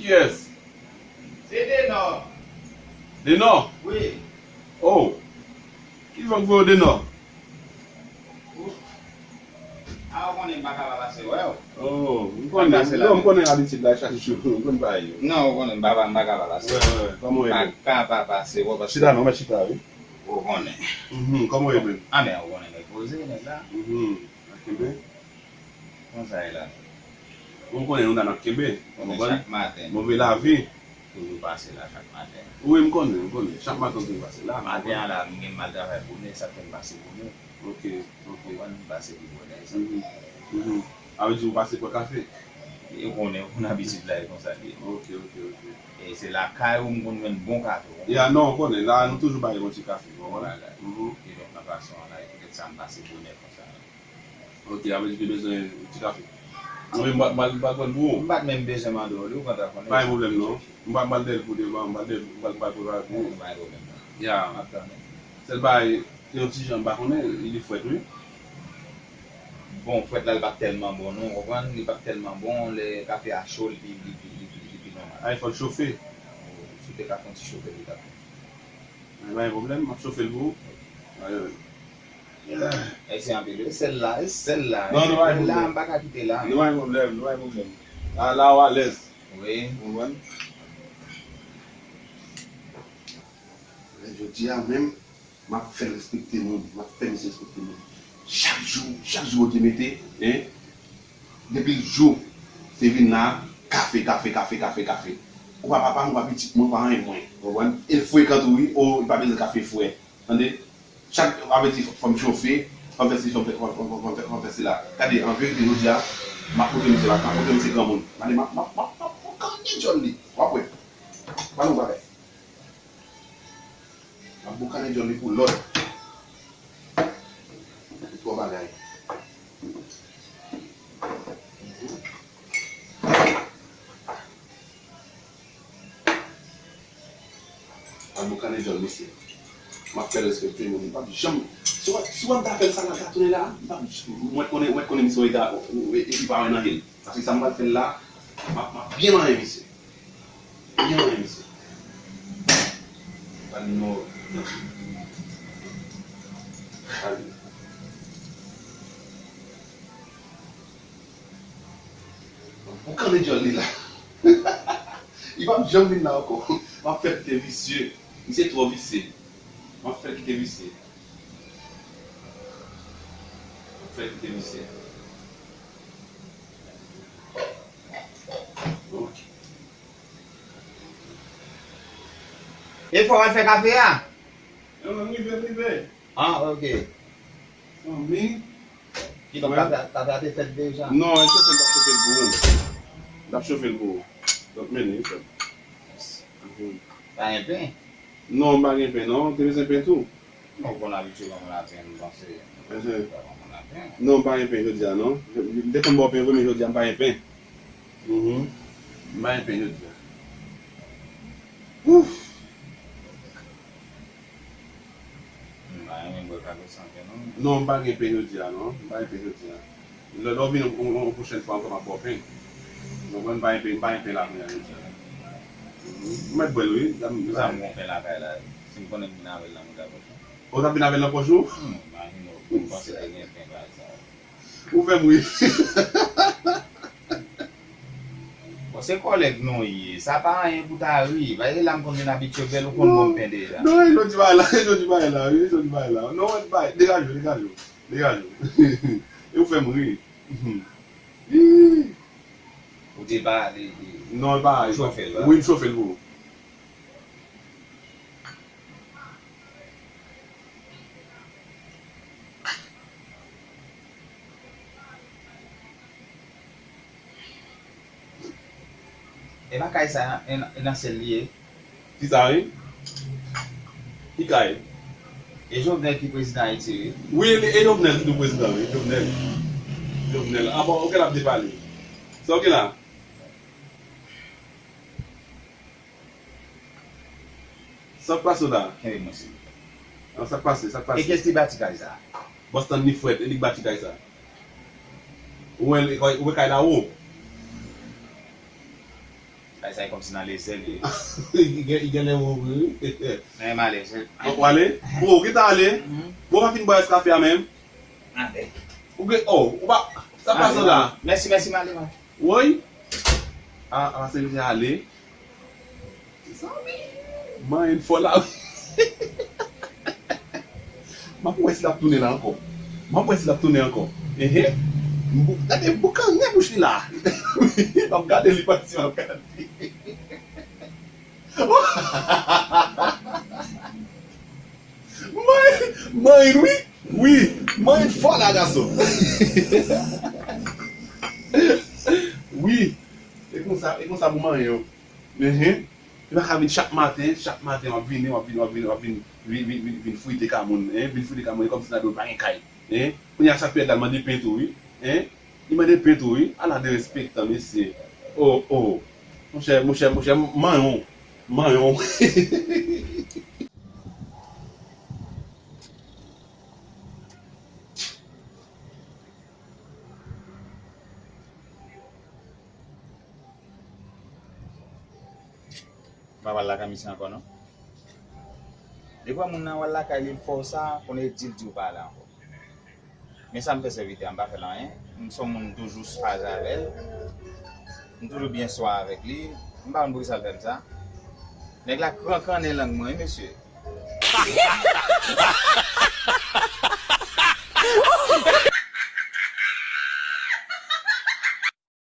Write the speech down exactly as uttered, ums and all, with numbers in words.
Yes. Se Denò. Denò? Wi. Oh. Ki fè w voye Denò? A, ou konnen m pa ka pa pase wè w. Oh, m konnen, non, m konnen abitid la chak jou. M konn bagay yo. Non, ou konnen m pa, pa, m pa ka pa pase. Wè, wè, wè. Kòman w ye menm? M pa ka pa pase wè w paske. Chita non, mèt chita, wi. Ou konnen. Mhm, kòman w ye menm? A, men ou konnen nèg poze, nèg la. Mhm. Kenbe. Konsa e la. Bon, m konnen nou la n ap kenbe. Konnen chak maten. Move lavi. Toujou pase la chak maten. Wi, m konnen, m konnen. Chak maten w toujou pase la. Maten an la, m gen m al travay bonè, sa fè m pase bonè. Ok, ok. Konprann, m pase pi bonè, sa. Mhm, mhm. Sa vle di ou pase pran kafe? E ou konnen, ou konn abitid la, e konsa li ye. Ok, ok, ok. E se lakay ou m konn jwenn bon kafe, w konprann? Ya, non, ou konnen, la, nou toujou bay yon ti kafe, w konprann? Bon bagay. Mhm. E donk, nan fason an la, e poutèt sa m pase bonè konsa la. Ok, sa vle di w te bezwen ti kafe. Mwen menm, m pa, m pa, m pa pran pou ou. M pa t menm bezwen mande w li, ou konn ta konnen. Pa gen pwoblèm, non. M pa, m pa dèyè l pou devan, m pa dèyè, m pa, m pa prepare pou ou. Pa gen pwoblèm, non. Ya. M ap tann ou. Sèl bagay, se yon ti jan, m pa konnen, li frèt, wi. Bon, frèt la, li pa t tèlman bon, non, ou konprann? Li pa t tèlman bon, lè kafe a cho, li pi, li pi, li pi, li pi nòmal. A, fò l chofe. Si w te ka fè yon ti chofe, li t ap bon. Men pa gen pwoblèm, m ap chofe l pou ou. Wi. Mèsi anpil. E sèl la, e sèl la. Non, non, pa gen pwoblèm. Sèl la, m pa ka kite la. Non, pa gen pwoblèm, non, pa gen pwoblèm. La, la, ou alèz. Wi. Ou konprann? Men jodi a menm, m ap fè l respekte moun. M ap fè misye respekte moun. Chak jou, chak jou Bondye mete, hein, depi l jou, se vin la, kafe, kafe, kafe, kafe, kafe. Ou pa papa m, ou pa pitit mwen, ou pa anyen mwen. Ou konprann? E l frekan tou, wi. O, li pa bezwen kafe frè. Tande? Chak, sa vle di, fò m chofe, fò m fè sesi, fò m fè, fò m, fò m, fò m fè, fò m fè sila. Gade, an verite, jodi a, m ap montre misye la, m ap montre misye granmoun. Gade, m ap, m ap, m ap, m ap boukannen djòl li. W ap wè. Pale yon bagay. M ap boukannen djòl li pou lòd. Twò bagay. Al boukannen djòl, mesye. M ap fè l respekte moun. M p ap janm. Si w, si w ta fè l sa nan katounen la, m p ap, mwen konnen, mwen konnen misye yon eta, epi pa wè nan ye l. Paske sa m pral fè l la, m ap, m ap byen manyen misye. Byen manyen misye. Pa di non. Pa di. Boukannen djòl li la. Li p ap janm vin la ankò. M ap fè l kite visye. Misye twò visye. M ap fè l kite visye. M ap fè l kite visye. Ok. E fò w al fè kafe a? Non, non, m rive, m rive. Ah, ok. Fanmi. Kidonk, kafe a, kafe a te fèt deja? Non, e chofe m t ap chofe l pou ou. M t ap chofe l pou ou. Donk, mennen, wi, frè m. Mhm. Pa gen pen? Non, m pa gen pen, non. Te bezwen pen tou. Non, ou konn abitye ban mwen lapen, m panse. Mhm. Ou pa ban mwen lapen. Non, m pa gen pen jodi a, non. M te konn ba w pen vre, men jodi a m pa gen pen. Mhm. M pa gen pen jodi a. Ouf! M pa renmen bwè kafe san pen non. Non, m pa gen pen jodi a non. M pa gen pen jodi a. Lè, lè w vin yon, yon, yon pwochèn fwa ankò m ap ba w pen. Ou konprann, m pa gen pen, m pa gen pen la kounye a jodi a. Mhm. M mèt bwè l wi. Sa m gon pen lakay la. Si m konnen m vin avè l nan mouda pòch mwen. Ou t ap vin avè l nan pòch ou? Hmm, imajine w, m panse te gen pen bagay sa. Ou fè m ri. Bon, se kòlèg nou ye. Sa pa anyen pou ta ri. Paske la m konn vin abitye bèl ou konn bon pen deja. Non, e jodi bagay la, e jodi bagay la, wi, e jodi bagay la. Non, e bagay, degaje w, degaje w, degaje w. E ou fè m ri. Ih. Ou te pa, li, li. Non, e pa, chofe l, wi, m chofe l pou ou. E pa kay sa, e nan, e nan syèl li ye? Ki sa, wi? Ki kay? E Jovenel ki prezidan Ayiti, wi. Wi, e, e Jovenel ki tou prezidan, wi. Jovenel. Jovenel. Ah bon, ok, l ap depale. Sa w gen la? Sa k pase w la? Kenbe mwen, silvouplè. An, sa k pase, sa k pase? E kiyès ki bati kay sa a? Bòs Stanley Fred, e li k bati kay sa a. Ou wè, ou wè kay la wo? Kay Sa e kòmsi nan lezè li ye. Li gen, li genlè wè w vre, wi. Men m alèz. Bon, w ale? Bon, ou gentan ale? Mhm. Bon, w pa fin bwè kafe a menm? Ale. Ou gen, oh, ou pa, sa pase la? Mèsi, mèsi, m ale, m ale. Woy. A, a, se misye ale. Manyen fò la. M ap wè si l ap tounen la ankò. M ap wè si l ap tounen ankò. Ehe. M bou-, gade boukannen bouch li la. M ap gade li pati, m ap gade. Manyen, manyen, wi. Wi, manyen fò la, gason. Wi. E konsa, e konsa pou manyen yo. Ehe. Li pa ka vin chak maten, chak maten w ap vini, w ap vini, w ap vini, w ap vin, vin, vin, vin, vin frite ka moun, en, vin frite ka moun, e kòmsi nan do l pa gen kay, en. Kounye a sa pèd la, l mande pen tou, wi, en. Li mande pen tou, wi. Ala derespektan, mesye. Oh, oh. Monchè, monchè, monchè, manyen w. Manyen w. M pa pral lakay misye ankò, non. Depi moun nan w al lakay li, l fè w sa, kounye di l di w pa ale ankò. Men sa m fè sèvitè a, m pa fè l anyen. M se yon moun m toujou swaze avè l. M toujou byen swa avèk li. M pa konn poukisa l fè m sa. Nèg la kankannen lang mwen, wi, mesye.